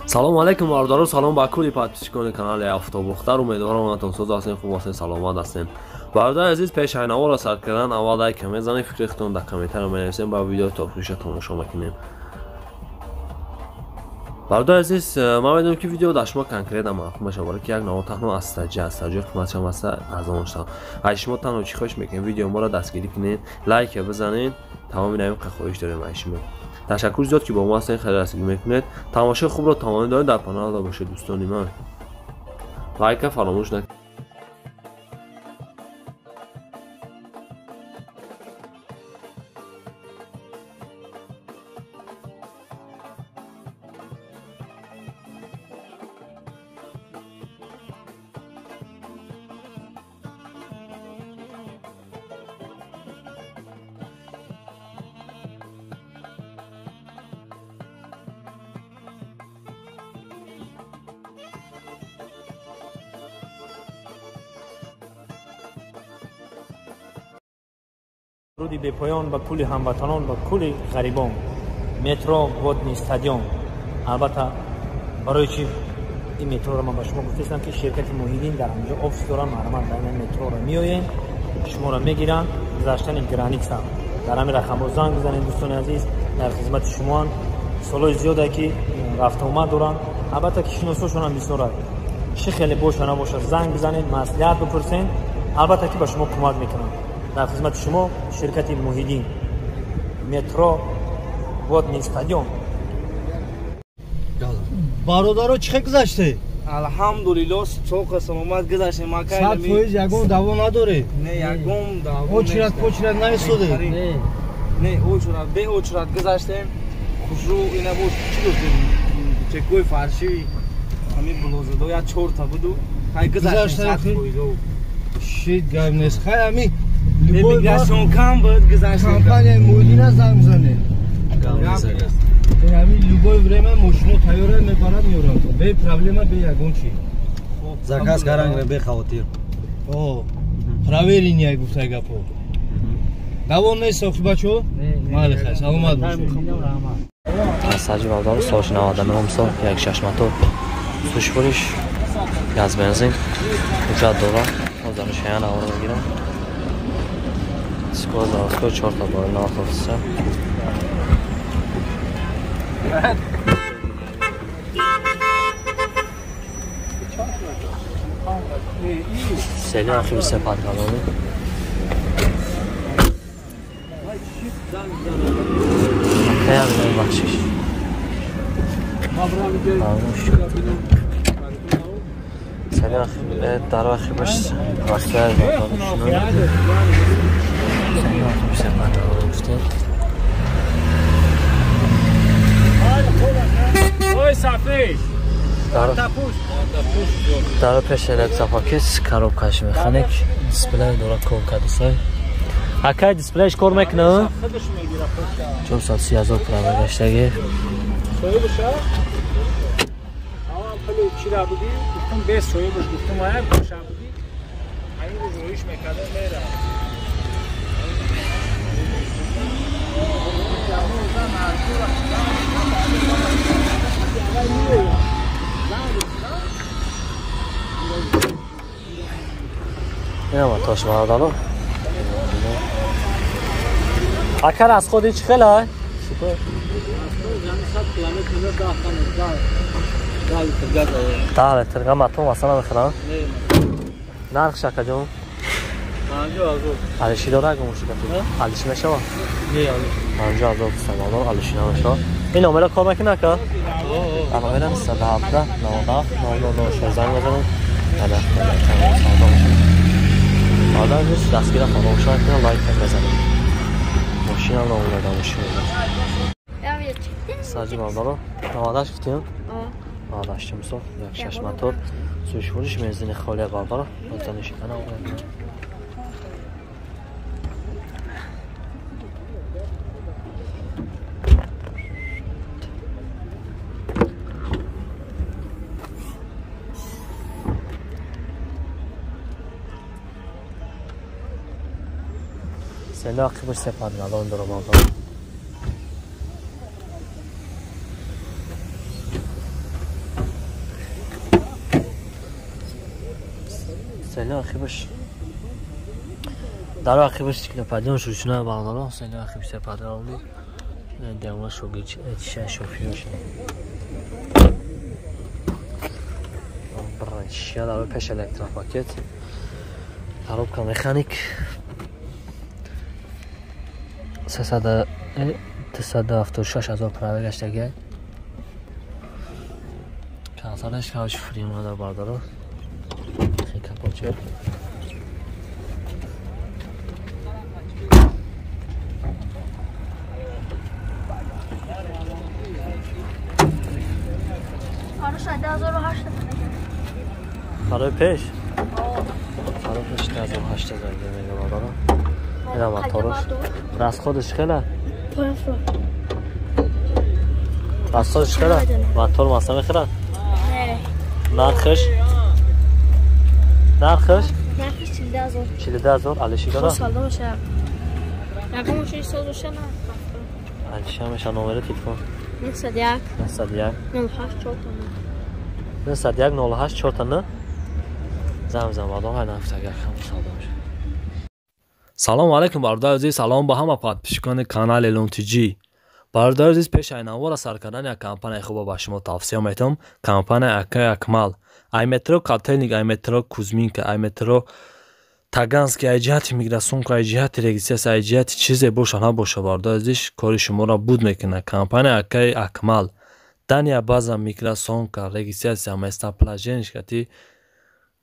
Салом алейкум бародаро, салом ба кулли подписчикони канали Автобухтар. Умедворам ҳаматон соз ҳастем, хуб ҳастем, саломат ҳастем. Бародари азиз, пеш айнаворо сар кардан аввал лайк мезанем, фикри худтон дар комментария менависем, ба видео то охириша тамошо мекунем. Бародари азиз, ман медонам ки видео дар шумо конкретно маъқул мешавад, барои ки як наво танҳо аз таҷа қиматшам аст арзон шуд. Аз шумо танҳо чӣ хоҳиш мекунем? Видео моро дастгирӣ кунед, лайк бизанед, тамоми навин хоҳиш дорем аз шумо. Ташаккур зиёд ки бо мо ҳастед, хеле дастгирӣ мекунед. Тамошои хубро тамомӣ доред, дар паноҳ бошед дӯстони ман. Лайка фаромӯш накунед. Руди бепоён ба кулли ҳамватанон, ба кулли ғарибон. Метро Водный стадион. Албатта барои чи ин метроро ман ба шумо гуфтаистам, ки ширкати Муҳиддин дар ҳаминҷо офис дорам. Марҳамат, ба ин метроро меоем, шуморо мегиранд, гузаштани граница. Дар ҳамин рақамҳо занг бизанед, дӯстони азиз, дар хизмати шумоанд. Солҳои зиёде ки рафтуомад доранд, албатта ки шиносошонам бисёрад. Чӣ хеле боша набошад, занг бизанед, маслиҳат бипурсед, албатта ки ба шумо кӯмак мекунанд. Дар хизмати шумо ширкати Муҳиддин, метро Водный стадион. Бародаро, чӣ хел гузаште? Алҳамдулилло, соқа саломат гузаштем. 100% ягон даво надоред? Не, ягон даво. Очрат почрат наистоде? Не, очрат, бе очрат гузаштем. Хушрӯ ина бош чӣ гуфтем? Чекои фарши ҳамин булозадо я чорта буду. Хай гузаштем 100%. Шит гап нест. Хай ҳамин миграцион кам буд, гузаштем. Компанияи Муҳиддина занг бизанед. Ҳамин любое время мошино тайёра мебарад, меорад. Бе проблема, бе ягон чи. Заказ карангре бе хавотир. О, проверенный гуфтай гапо. Давом нест охи бачо? Майли хай, саломат бошед. Саҷи бародаро, соли 99 сол, як шаш мотор. Сушфуриш, газ бензин, ҳуҷҷат дорад. Ҳозир шаян авро мегирам. Скоро заводской чорта бор нахофса. Сели ахир се патгалони. Хеле бахшиш. Сели ахир дар ахир баш растар бардориш. Дар пеш электропакет коробкаш механик дисплей дора кор кардасай. Акай дисплейш кор мекунад? 430 ҳазор права гаштаги. Инама тош бародаро. Акар аз худи чӣ хела? Супер. 10 литр газ мотор масалан мехӯрам? Нархш акаҷон? 50,000. Алиши дора гумши кати? Алиши мешава? Не, алиши. 50,000 сомон алиши намешава. Ин номера кор мекунад ака? Номерам 117 97 996 занг бизанед. Ада, савдо мешавад. Одам низ дастгира фаромӯш накунад, лайк бизанед. Мошина номера мошина. Саҷи бародаро, 98 гуфтем? 98 мисол, як шаш мотор. Сӯшфуриш бензини холия бародаро, бозданиш ана. Сена ақибаш сепадгалон дорам бародаро. Сели ахибаш дар ахибаш циклопедион шушна бародаро. Сели ахиб се падрони девона шогич этиша шофиош. Браншия дар пеш электропакет. Коробка механик. 376 ҳазор пробег гаштагӣ. Консолаш кавш фрима дар бародаро. Капоче. Барои пеш? Барои пеш 2008 мега бародаро. Ина моторш. Расходш хела? Расходш хела? Мотор маса мехӯрад? Не. Нархш? Нархш? Нархш 42000. 42000 алиши дора? Солда боша. Ягон мошини соз боша на. Алиша меша номери телефон. 901 901 08 4 901 08 4 9. Зам бародар ҳай нафтага кам савдо меша. Салом алейкум бародари азиз, салом ба ҳама подписчикони канали Элон ТЖ. Бародари азиз, пеш ай навора сар кардани як компанияи хуба ба шумо тавсия метавам. Компания Акай Акмал. Ай метро Котельник, ай метро Кузьминка, ай метро Таганский, ай ҷиҳати миграсонка, ай ҷиҳати регистрация, ай ҷиҳати чизе боша набоша, бародари азиз, кори шуморо буд мекунад. Компания Акай Акмал. Дания база миграсонка, регистрация, местоположение ти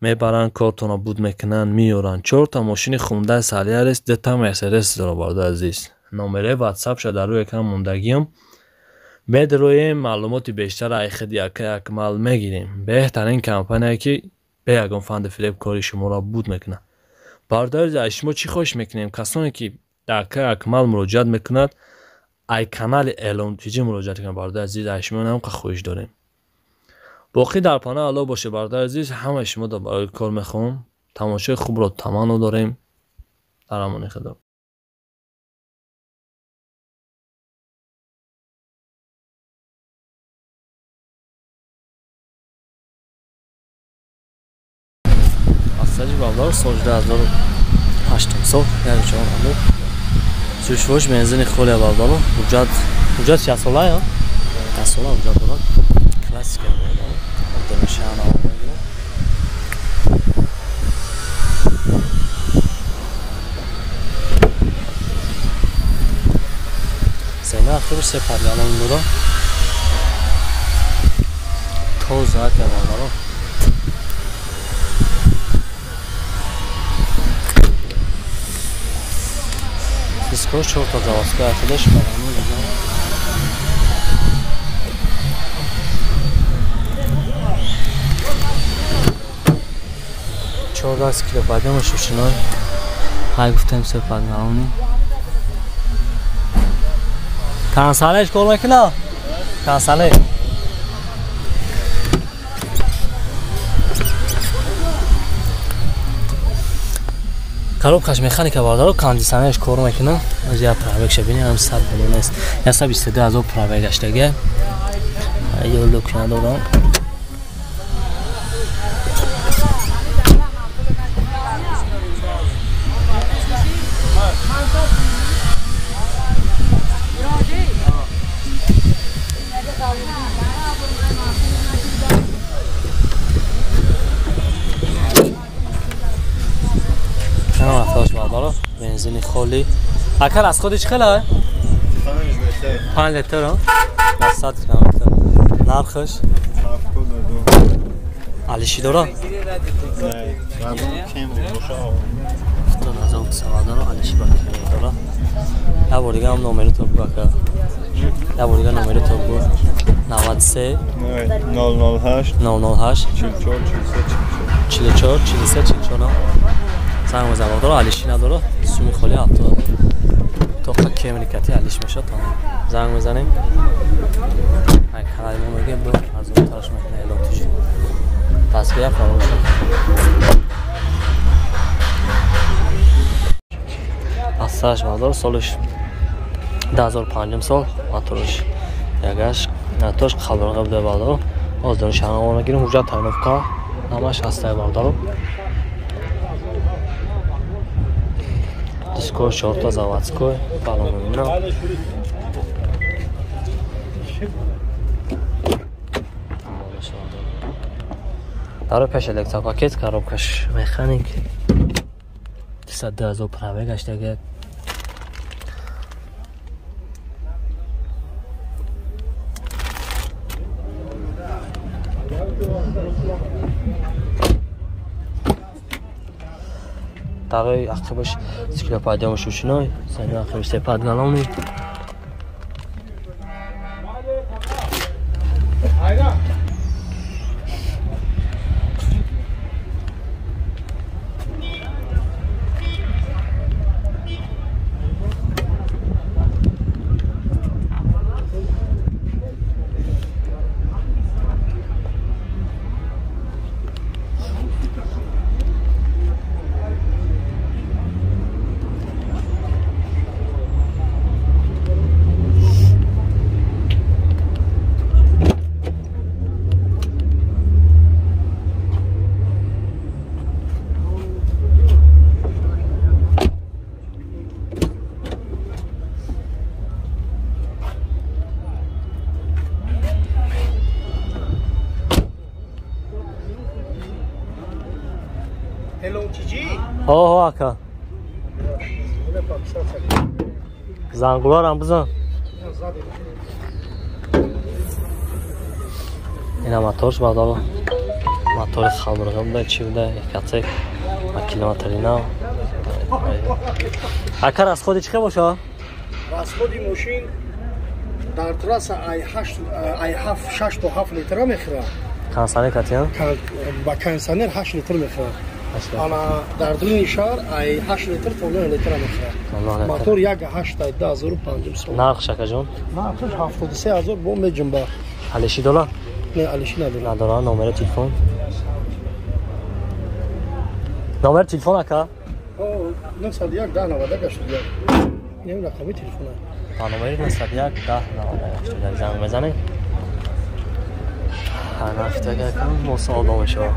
мебаранд, кортонро буд мекунанд, меёранд. 4та мошини Хундай Солярис, 2та Мерседес дора, бародари азиз. Номераи ватсапша дар рӯи экран мондагиам. Медроем, маълумоти бештар ай худи Акай Акмал мегирем. Беҳтарин компания ки бе ягон фанди фиреб кори шуморо буд мекунад. Бародари азиз, аз шумо чӣ хоҳиш мекунем? Касоне ки дар Акай Акмал муроҷиат мекунад, ай канали Элон ТЖ муроҷиат кунад, бародари азиз, аз шумо намқа хоҳиш дорем. Боқӣ дар паноҳи Аллоҳ бошед, бародари азиз, ҳамаи шумо барои кор мехоҳам. Тамошои хубро таманно дорем. Дар амони Худо. Астаҷи бародар сол 2008 сол, яъне чор аму. Сушвош бензини холия бародаро. Ҳуҷҷат 60 сола ё? 60 сола ҳуҷҷат дорад. Классика бародаро. Одамашана мегирад. Сена ахир се падгалон дора. Тоза ка бародаро. Дискош 4та заводская худаш барамон дигар. 14 килопадем шушиной. Ҳай гуфтем се падгалони. Кансалеш кор мекуна? Кансале. Коробкаш механика бародаро, кондиционерш кор мекуна. Аз я пробегша бинем, ҳам 100 миллион аст. 122 ҳазор пробег гаштага. Ё лук надорам. Бензини холи. Акар аз худи чӣ хела? 5 литр, 100 километр. Нархш? 72. Алиши дора? Не, 70 дора, алиши ба дора. Я бор дига ҳам номери то бу ака. Я бор дига номери то бу. 93 008 008 44 43 44 43 44. Занг мезанам дора, алиши надора. Суми холи 70. Тоқа кемрикати алиш мешад. Занг мезанем. Ай канали мо мегем бу арзонтараш мекунад Элон ТЖ. Дастгиря фаромӯш накунед. Асташ бардор солиш 2005 сол моторш ягаш моторш қалбарга буда бардор. Ҳозир шаҳрона мегирем ҳуҷҷат тайиновка намаш ҳастай бардор. Дискош 4 заводской, баллон. Даро пеш электропакет, коробкаш механик. 202 000 пробегаш дега. Дарои ақибаш циклопедиямаш ручной, сани ақибаш сепадгалони. Ҳо ака. Зангуларам бизан. Ина моторш бадало. Мотори хамрғим да чи буда, экатек, километри нав. Ака расходи чӣ боша? Расходи мошин дар трасса ай 8 ай 7 6 то 7 литр мехӯрад. Кондиционер катиян? Ба кондиционер 8 литр мехӯрад. Ана дар дуни шаҳр ай 8 литр то 9 литр мехӯрад. Мотор 1.8 2005 сол. Нархш акаҷон? Нархш 73000 бо меҷунба. Алиши дора? Не, алиши надора. Надора. Номери телефон? Номери телефон ака? 901 10 91 81. Ин рақами телефон аст. Номери 901 10 91 занг мезанед. Ҳар нафтага кам мо савдо мешавад.